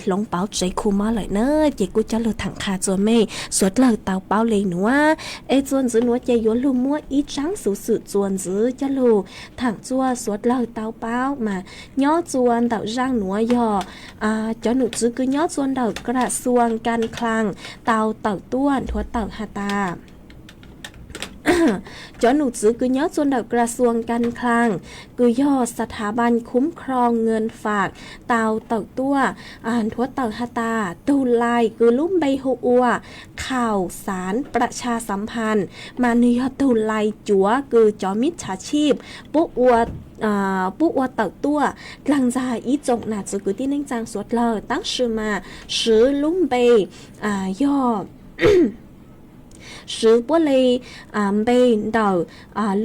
hloov pauv tsev khu mob lawm na. Ces kuv coj lug thaam qha txuas mej suav dlawg tau paub le nuav. Es txuas ntxiv nuav ces yuav lug muab ib tsaab xuv xwm txuas ntxiv coj lug thaam txuas suav dlawg tau paub mas nyob txuas ntawm zaaj nuav yog cov num tswv kws nyob txuas ntawm kas xuas kas khlaas tau tawm tuaj nthuav tawm has tas cov num tswv kws nyob txuas ntawm kas xuas kas khlaas kws yog xa tha npas khum khroo nkas fam tau tawm tuaj nthuav tawm has tas tug lais kws lub npe hu ua khaum xaav pra tsha xav phas mas nwg yog tug lais cuav kws cov mib tshaj chij puab ua tawm tuaj dlaag ntxag ib tsoom nam txiv kwv tij neej tsaa suav dlawg tab sis mas swv lub npe yog swv puab le npe ntawm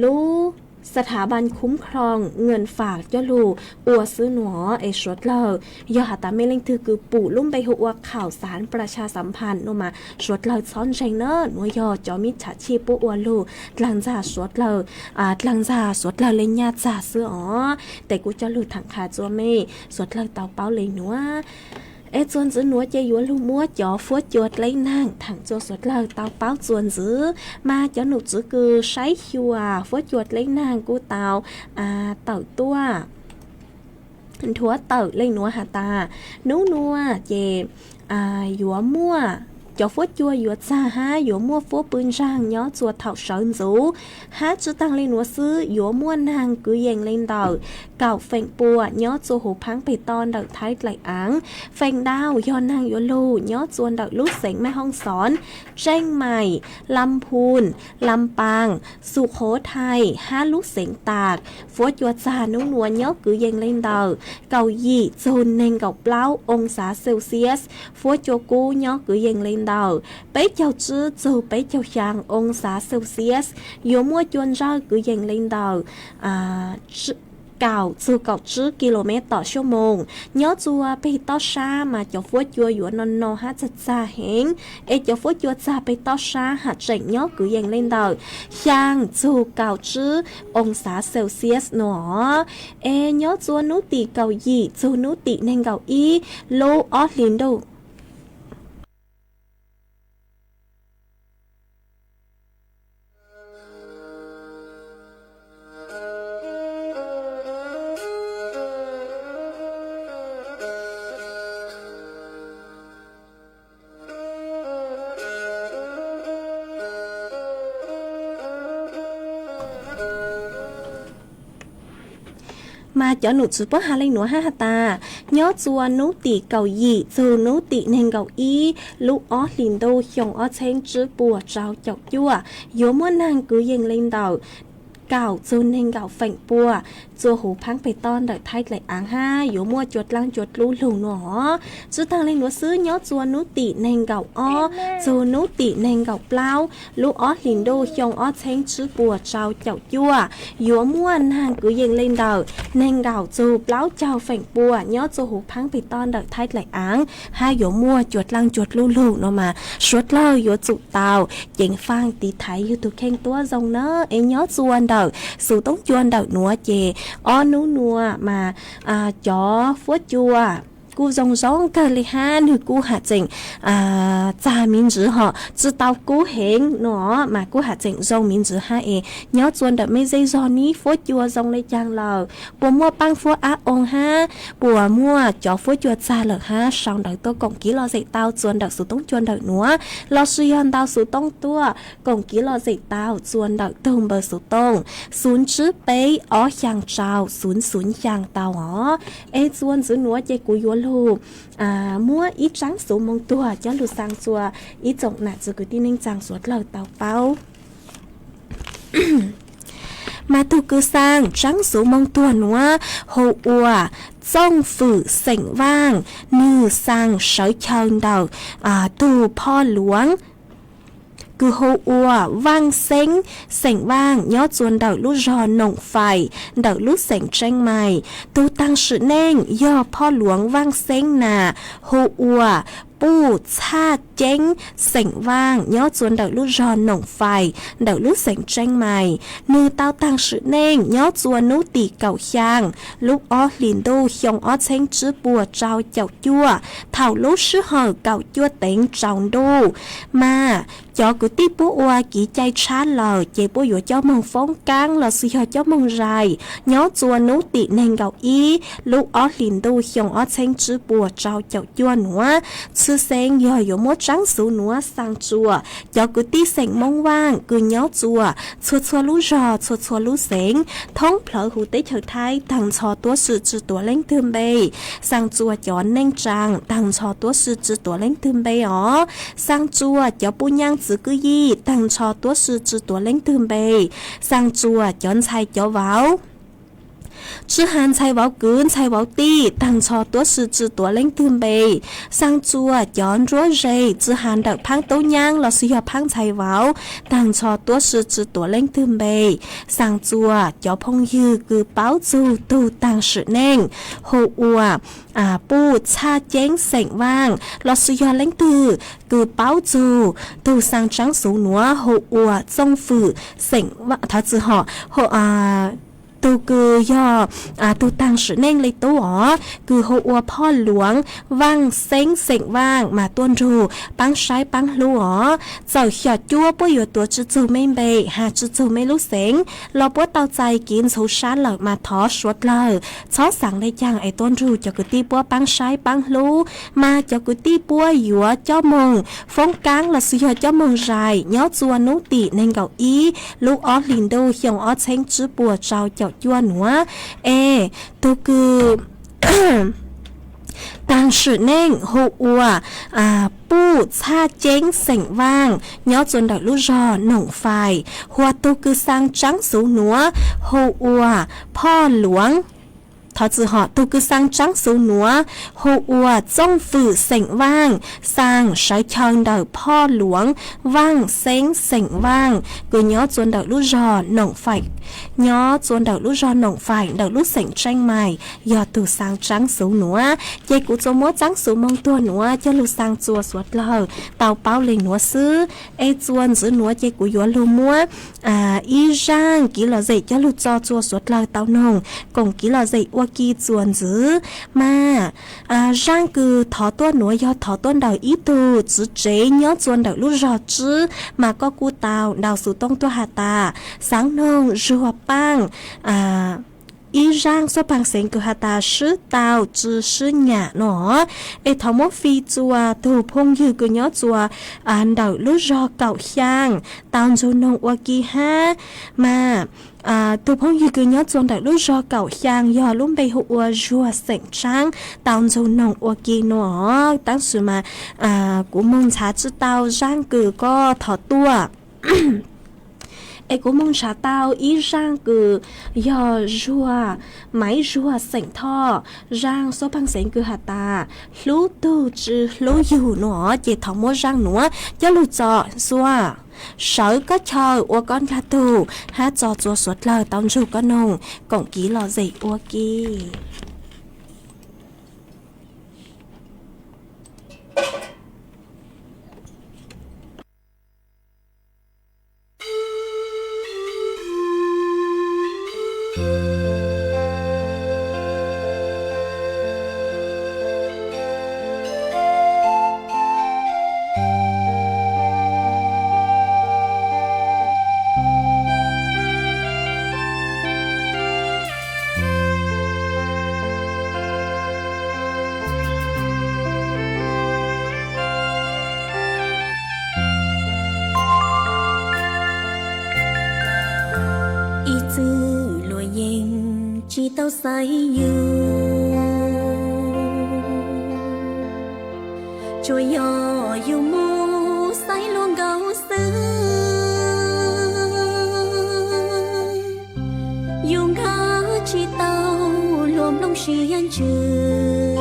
lub สถาบันคุ้มครองเงินฝาก coj lug ua xwb nuav es suav dlawg yog has tas mej leej twg kws pum lub npe hu ua ข่าวสารประชาสัมพันธ์ nuav mas suav dlawg txhob ntseeg na, nuav yog cov mib tsham chij puab ua lug dlaag ntxag suav dlawg, dlaag ntxag suav dlawg le nyaj txag xwb os. Tes kuv coj lug thaam qha rua mej suav dlawg tau paub le nuav. Es txuas ntxiv nuav ces yuav lug muab cov fuab cua dleb naag thaam rua suav dlawg tau paub txuas ntxiv. Mas cov num tswv kws saib xyuas fuab cua dleb naag kuj tau tawm tuaj nthuav tawm le nuav has tas, nub nuav ces yuav muaj cov fuab cua yuav txag hab yuav muaj fuab pw ntsaag nyob txua thaum sawv ntxuv, hab tsi taag le nuav xwb yuav muaj naag kwv yees le ntawm kaum feem pua nyob txua huv phaab peg toj ntawm Thaib dlaim aav. Feem ntau yog naag yuav lug nyob txua ntawm lub xeev Maj Hoob Xoob, Tseej Maim, Lam Phun, Lam Paas, Xum Qhuv Thais hab lub xeev Tas. Fuab cua txag nub nuav nyob kwv yees le ntawm kaum yim txug neeg nkaum plaub oo xav Celsius. Fuab cua kub nyob kwv yees le ntawm peb caug tsib txug peb caug xyaa oo xav Celsius. Yuav muaj cua ntsawj kwv yees le ntawm kaum txug kaum tsib kilomev tom xuab moos. Nyob txua peg toj sab mas cov fuab cua yuav no no hab txag txag heev, es cov fuab cua txag peg toj sab has tseem nyob kwv yees le ntawm xyaa txug kaum tsib oo xav Celsius nuav. Es nyob txua nub tim kaum yim txug nub tim neeg nkaum ib lub ob hlis ntuj Mas cov num tswv puab has le nuav hab has tas, nyob txua nub tim kaum yim txug nub tim neeg nkaum ib lub ob hlis ntuj xyoo ob txheeb tsib puas rau caum cuaj, yuav muaj naag kwv yees le ntawm kaum txug neeg nkaum feem pua txua huv phaab peg toj ntawm Thaib dlaim aav hab yuav muaj cua dlaab cua dlub lug nuav. Tsi taag le nuav xwb nyob txua nub tim neeg nkaum ob txug nub tim neeg nkaum plaub lub ob hlis ntuj xyoo ob txheeb tsib puas rau caum cuaj, yuav muaj naag kwv yees le ntawm neeg nkaum txug plaub caug feem pua nyob txua huv phaab peg toj ntawm Thaib dlaim aav hab yuav muaj cua dlaab cua dlub lug nuav mas suav dlawg yuav tsum tau ceev faaj tiv thaiv yug tug kheej tuab zoo na. Es nyob txua ntawm xuv toob cua ntawm nuav ces ob nub nuav mas cov fuab cua kuj zoo zoo kawg le hab nwg kuj has tseem txag miv ntswv hos tsi tau kub heev nuav mas kuj has tseem zoo miv ntswv hab es nyob txua ntawm mej zej zog nib fuab cua zoo le caag lawm, puas muaj paab fuab ab oo hab puas muaj cov fuab cua txag lawm hab sau ntawv tuaj koom kiv lom zem tau txua ntawm xuv toob cua ntawm nuav, lossis yog ntau xuv toob tuaj koom kiv lom zem tau txua ntawm tug npawb xuv toob xuv tsib peb ob xyaa rau xuv xuv xyaa tau os. Es txua ntxiv nuav ces kuv yuav lug muab ib tsaab xuv moo tuag coj lug xaa txua ib tsoom nam txiv kwv tij neej tsaa suav dlawg tau paub. Mas tug kws xaa tsaab xuv moo tuag nuav hu ua Txooj Fwm xeem Vaaj, nwg xaa sawv chaw ntawm tug phoj luav kws hu ua Vaaj Xeeb xeem Vaaj nyob txua ntawm lub zog Noom Fais ntawm lub xeem Tseeb Mais. Tug taag sim neej yog phoj luav Vaaj Xeeb Nas hu ua Puj Txhaj Ceeb xeem Vaaj nyob txua ntawm lub zog Noom Fais ntawm lub xeem Tseeb Mais. Nwg tau taag sim neej nyob txua nub tim kaum xyaa lub ob hlis ntuj xyoo ob txheeb tsib puas rau caum cuaj, thaum lub sij hawm kaum cuaj teev tsaus ntuj. Mas cov kwv tij puab ua kiv cai tshab lawm ces puab yuav coj moog foob kaab lossis yog coj moog zais nyob txua nub tim neeg nkaum ib lub ob hlis ntuj xyoo ob txheeb tsib puas rau caum cuaj nuav. Txhwj xeeb yog yuav muab tsaab xuv nuav xaa txua cov kwv tij xeem Moob Vaaj kws nyob txua txhua txhua lub zog txhua txhua lub xeev thoob plawg huv teb chaws Thaib taag nrho tuab si tsi tuav leej twg npe. Xaa txua cov neej tsaa taag nrho tuab si tsi tuav leej twg npe os. Xaa txua cov puj nyaab txwv kwj yij taag nrho tuab si tsi tuav leej twg npe. Xaa txua cov ntxhais cov vauv, Tsw has ntxhais vauv kwv ntxhais vauv tij, taag nrho tuab si tsi tuav leej twg npe. Xaa txuas cov nruab ze, tsw has ntawm phaab tub nyaab lossis yog phaab ntxhais vauv, taag nrho tuab si tsi tuav leej twg npe. Xaa txuas cov phooj ywg kws paub txug tug taag sim neej hu ua Puj Txhaj Ceeb xeem Vaaj, lossis yog leej twg kws paub txug tug xaa tsaab xuv nuav hu ua Txooj Fwm xeem, thov txwm hom, tug kws yog tug taag sim neej le tub os, kws hu ua Phoj Luav Vaaj Xeeb xeem Vaaj mas tuaj nrug paab saib paab hlub os. Txawm xyom cuab puab yuav tuav tsi txug mej npe has tsi txug mej lub xeev los puab tau txais kev ntxhov sab lawm mas thov suav dlawg txhob xaav le caag es tuaj nrug cov kwv tij puab paab saib paab hlub. Mas cov kwv tij puab yuav coj moog foob kaab lossis yog coj moog zais nyob txua nub tim neeg nkaum ib lub ob hlis ntuj xyoo ob txheeb tsib puas rau caum cuaj nuav. Es tug kws taag sim neej hu ua Puj Txhaj Ceeb xeem Vaaj nyob txua ntawm lub zog Noom Fais, hua tug kws xaa tsaab xuv nuav hu ua Phoj Luav, thov txwm hom, tug kws xaa tsaab xuv nuav hu ua Txooj Fwm xeem Vaaj, xaa sawv chaw ntawm Phoj Luav Vaaj Xeeb xeem Vaaj kws nyob txua ntawm lub zog Noom Fais, nyob txua ntawm lub zog Noom Fais ntawm lub xeem Tseeb Mais yog tug xaa tsaab xuv nuav. Ces kuv txua muab tsaab xuv moog tuag nuav coj lug xaa txua suav dlawg tau paub le nuav xwb. Es txuas ntxiv nuav ces kuv yuav lug muab ib zaaj kev lom zem coj lug tso txua suav dlawg tau noog koom kev lom zem ua ke txuas ntxiv. Mas zaaj kws thov tuaj nuav yog thov tuaj ntawm ib tug txiv tsev nyob txua ntawm lub zog Tswb, mas koj kuj tau ntaus xuv tooj tuaj has tas xaav noog Zuag Paaj ib zaaj xuab paag xeev kws has tas Swb Tau Tsw Swb Nyam no. Es thov muab fij txua tug phooj ywg kws nyob txua ntawm lub zog Kaum Xyaa tau nrug noog ua ke hab. Mas tug phooj ywg kws nyob txua ntawm lub zog Kaum Xyaa yog lub npe hu ua Zuag xeem Tsaab tau nrug noog ua ke no. Tab sis mas kuv moog ntshav tsi tau zaaj kws koj thov tuaj. Es kuv moog ntshav tau ib zaaj kws yog Zuag, Maiv Zuag xeem Thoj, zaaj xuab paag xeev kws has tas Hlub Tug Tsw Hlub Yug no. Ces thov muab zaaj nuav coj lug tso txua sawv koj chaw ua koj dlaag tug hab tso txua suav dlawg tau nrug koj noog koom kev lom zem ua ke. Ib txwm luag yeej tsis tau xaiv yug, tsuas yog yug mus xaiv luag nkaus xwb. Yug nkag tsis tau luag nplooj siab ntsws,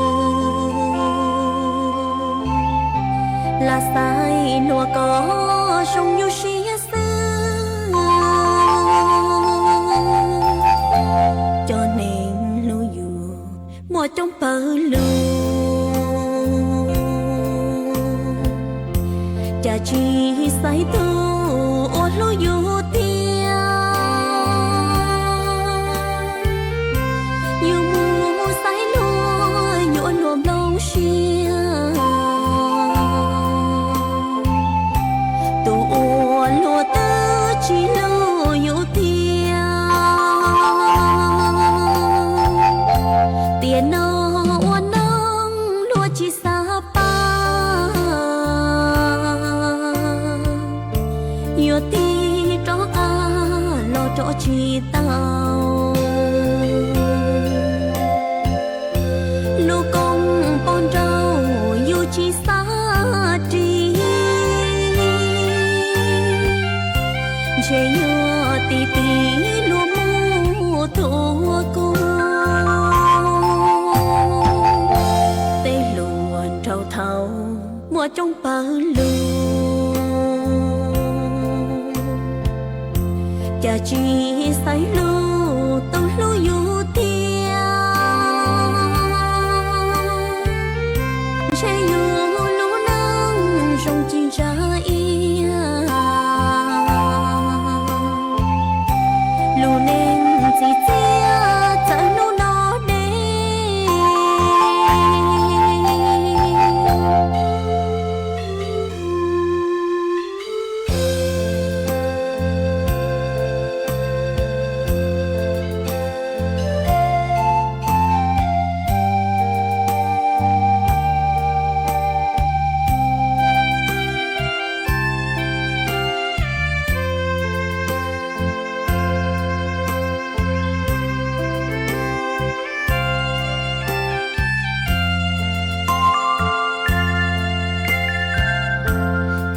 lam xaiv luag kom zoo yug siab xwb. Cov neeg hlub yug muaj coob pawg lug, cas tsis xaiv tug uas hlub yug tiag. Yug mus xaiv luag yuav luag nplooj siab, tus uas luag twb tsis hlub yug tiag. Tiam no ua neej luag tsis xav pab, yuav tig rov Pawg lug, cas tsis xaiv lug tau hlub yus tiag. Ntshe yus lub neej zoo tsis ntsa iab, lub neej txiv txiaj txawm hnub no deb.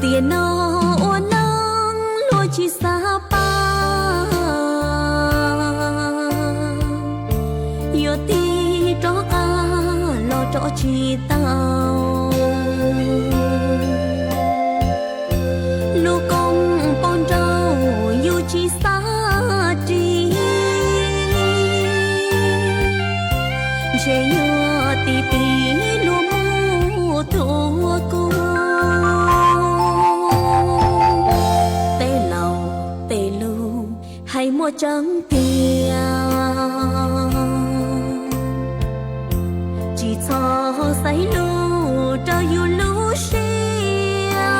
Tiam no ua neej luag tsis xav pab, yuav tig rov qab los rov tsis tau. Lub koob poob nrauj yus tsis xav ris, ntshe yuav tig tig luag mus tua kuv. Tej laus tej lus hais muaj tseeb tiag, tsis txhob xaiv lug raws yus lub siab,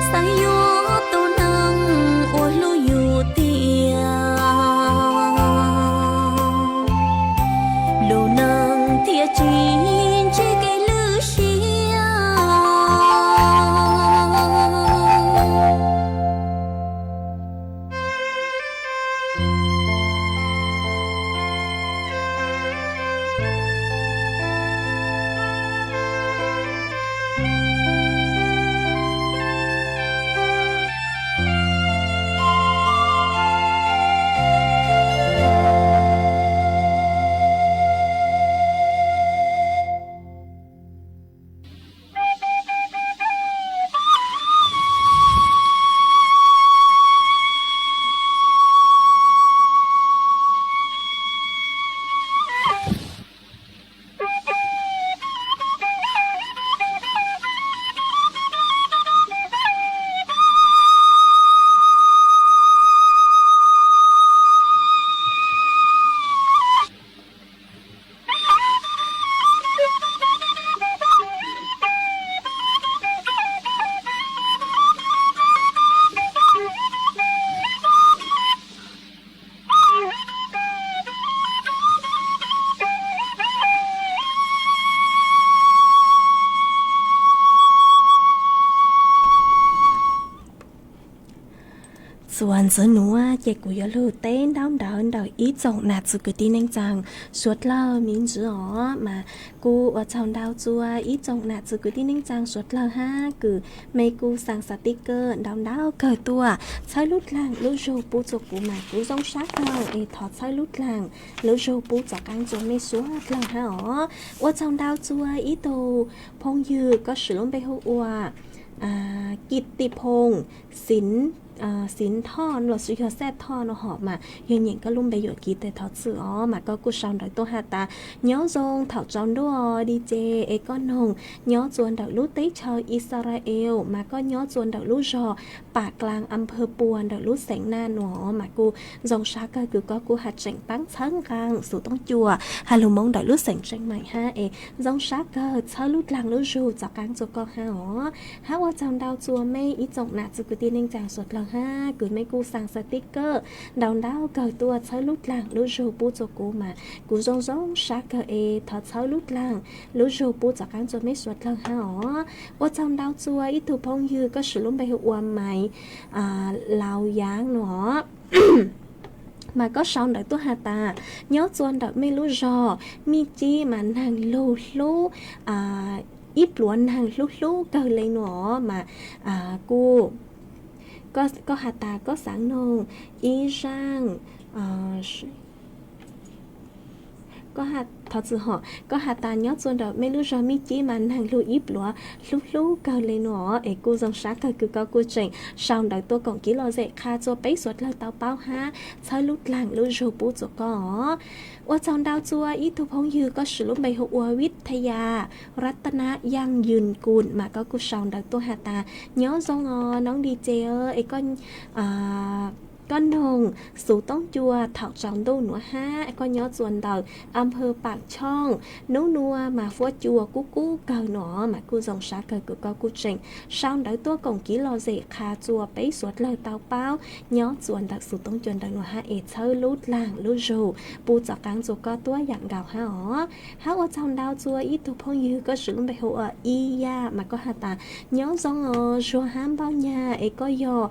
xaiv yuav tus neeg uas hlub yus tiag, lub neej thiaj tsis ntsib kev lwj siab. Txuas ntxiv nuav ces kuv yuav lug teb ntaub ntawv ntawm ib tsoom nam txiv kwv tij neej tsaa suav dlawg me ntsis os. Mas kuv ua tsaug ntau txuas ib tsoom nam txiv kwv tij neej tsaa suav dlawg hab kws mej kuj xaa xav tib kawm ntau ntau kawg tuaj txhawb lub dlaag lub zug pub txuas kuv mas kuv zoo sab kawg es thov txhawb lub dlaag lub zug pub txav qaab txuas mej suav dlawg hab os. Ua tsaug ntau txuas ib tug phooj ywg koj swm lub npe hu ua Kij Tij Phooj, Xiv Thoj los sis yog Xaj Thoj no hom mas yog nyeem koj lub npe yuam kev tes thov txim os. Mas koj kuj sau ntawv tuaj has tas nyob zoo thaum tsaus ntuj dj es koj noog nyob txuas ntawm lub teb chaws Israel mas koj nyob txuas ntawm lub zog Pam Klaas, Amphaw Puas ntawm lub xeev Naj Nuam. Mas kuj zoo sab kawg kws koj kuj has tseem paab txhawb nqaa xov tooj cua has lug moo ntawm lub xeev Tseem Maim hab es zoo sab kawg txhawb lub dlaag lub zug txav qaab txuas koj hab os. Hab ua tsaug ntau txuas mej ib tsoom nam txiv kwv tij neej tsaa suav dlawg hab kws mej kuj xaa xav tib kawm ntau ntau kawg tuaj txhawb lub dlaag lub zug pub txuas kuv mas kuv zoo zoo sab kawg es thov txhawb lub dlaag lub zug pub txav qaab txuas mej suav dlawg hab os. Ua tsaug ntau txuas ib tug phooj ywg koj swm lub npe hu ua Maiv Lauv Yaav no mas koj sau ntawv tuaj has tas nyob txuas ntawm mej lub zog Mij Tsib mas naag lug hlub ib pluav naag hlub hlub kawg le no mas kuj koj has tas koj xaav noog ib zaaj, Koj ha, thov txim hom, koj has tas nyob txua ntawm mej lub zog Mib Cib mas neeg lug ib pluav hlub hlub kawg le nuav es kuj zoo sab kawg kws koj kuj tseem sau ntawv tuaj koom kev lom zem qha txua peb suav dlawg tau paub hab txhawb lub dlaag lub zug pub txua koj os. Ua tsaug ntau txua ib tug phooj ywg koj swm lub npe hu ua Vib Thaj Yas, Rab Tab Nab, Yaaj Ywm Kus mas koj kuj sau ntawv tuaj has tas nyob zoo os noob Li Ces es koj noog Xov Toob Cua thaum tsaus ntuj nuav hab koj nyob txua ntawm Am Phawj Paam Chooj, nub nua mas huab cua kub kub kawg nuav mas kuj zoo sab kawg kws koj kuj tseem sau ntawv tuaj koom kev lom zem qha txua peb suav dlawg tau paub nyob txua ntawm Xov Toob Cua ntawm nuav hab es txhawb lub dlaag lub zug pub txaus qaab txua koj tuab yaam nkaus hab os. Hab ua tsaug ntau txua ib tug phooj ywg koj swm lub npe hu ua Ib Yaj mas koj has tas nyob zoo os Zuag hab Npauj Nyag es koj yog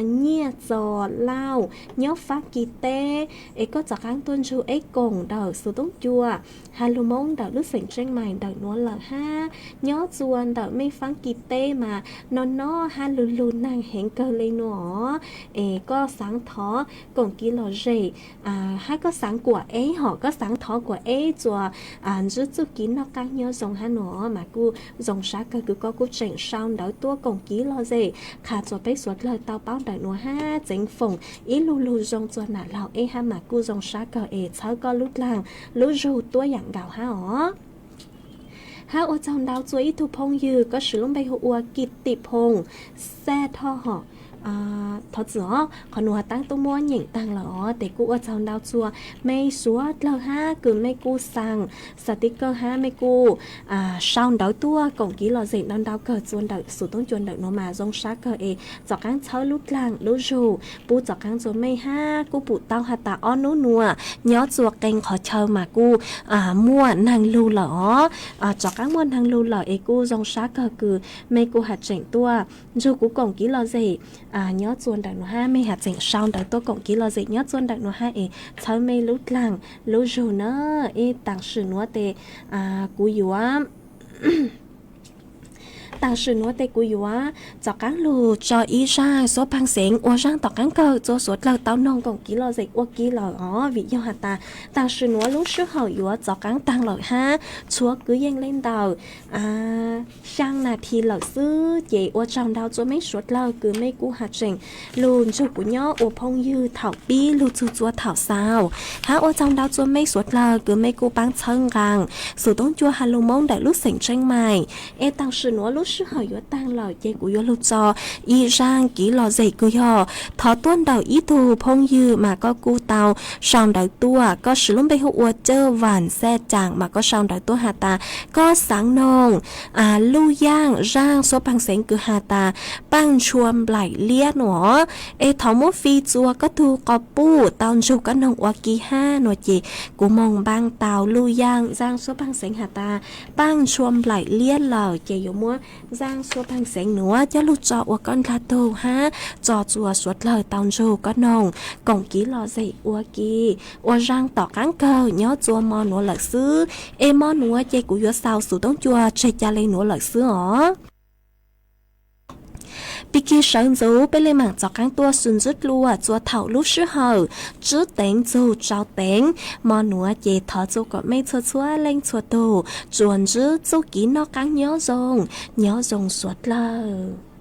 Nyiaj Txos Lauj nyob Faab Kis teb es koj txaus qaab tuaj ntsug eb koom ntawm Xov Toob Cua has lug Moob ntawm lub xeem Tseej Maim ntawm nuav lawm hab nyob txua ntawm mej Faab Kis teb mas no no hab lug lug naag heev kawg le nuav es koj xaav thov koom kev lom zem hab koj xaav kuam eb hom koj xaav thov kuam eb txua ntsib txuj kev noj qaab nyob zoo hab nuav mas kuj zoo sab kawg kws koj kuj tseem sau ntawv tuaj koom kev lom zem qha txua peb suav dlawg tau paub ntawm nuav hab txeev foom ib lug lug zoo txua nam laug eb hab mas kuj zoo sab kawg es txhawb koj lub dlaag lub zug tuab yaam nkaus hab os. Hab ua tsaug ntau txua ib tug phooj ywg koj swm lub npe hu ua Kim Tim Phoom Xaj Thoj hom, thov txim os qhov nuav taab tub muab nyeem taag lawm os tes kuj ua tsaug ntau txua mej suav dlawg hab kws mej kuj xaa xas tiv kawg hab mej kuj sau ntawv tuaj koom kev lom zem ntau ntau kawg txua ntawm Xov Toob Cua ntawm nuav mas zoo sab kawg es txaus qaab txhawb lub dlaag lub zug pub txaus qaab txua mej hab kuj pum tau has tas ob nub nuav nyob txua qee qhov chaw mas kuj muaj naag lug lawm os. Txaus qaab muaj naag lug lawm es kuj zoo sab kawg kws mej kuj has tseem tuaj ntsug kuv koom kev lom zem nyob txua ntawm nuav hab mej has tseem sau ntawv tuaj koom kev lom zem nyob txua ntawm nuav hab es txhawb mej lub dlaag lub zug na. Ib taam sim nuav tes kuv yuav taam sim nuav tes kuv yuav txaus qaab lug tso ib zaaj xuab paag xeev ua zaaj tom qaab kawg txua suav dlawg tau noog koom kev lom zem ua ke lawm os vim yog has tas taam sim nuav lub sij hawm yuav txaus qaab taag lawm hab tshuav kwv yees le ntawm xyaa nas this lawm xwb ces ua tsaug ntau txua mej suav dlawg kws mej kuj has tseem lug ntsug kuv nyob ua phooj ywg thaum pib lug txug txua thaum xaus hab ua tsaug ntau txua mej suav dlawg kws mej kuj paab txhawb nqaa Xov Toob Cua has lug Moob ntawm lub xeem Tseej Maim. Es taam sim nuav lub sij hawm yuav taag lawm ces kuv yuav lug tso ib zaaj kev lom zem kws yog thov tuaj ntawm ib tug phooj ywg mas koj kuj tau sau ntawv tuaj koj swm lub npe hu ua Cawj Vaam Xaj Caam mas koj sau ntawv tuaj has tas koj xaav noog luj yaaj zaaj xuab paag xeev kws has tas paaj ntshua nplaim liab nuav. Es thov muab fij txua koj tug quas puj tau ntsug koj noog ua ke hab nuav ces kuv moog npaaj tau luj yaaj zaaj xuab paag xeev has tas paaj ntshua nplaim liab lawm ces yuav muab zaaj xuab paag xeev nuav coj lug tso ua koj ndlag tug hab tso txua suav dlawg tau ntsug koj noog koom kev lom zem ua ke ua zaaj tom qaab kawg nyob txua mo nuav lawm xwb. Es mo nuav ces kuv yuav xaus Xov Toob Cua tseg ca le nuav lawm xwb os. Pig kig sawv ntxuv peb le maam txaus qaab tuaj sw ntsib dlua txua thaum lub sij hawm tsib teev txug rau teev. Mo nuav ces thov txua kom mej txhua txhua leej txhua tug tsuas ntsib txuj kev noj qaab nyob zoo, nyob zoo suav dlawg.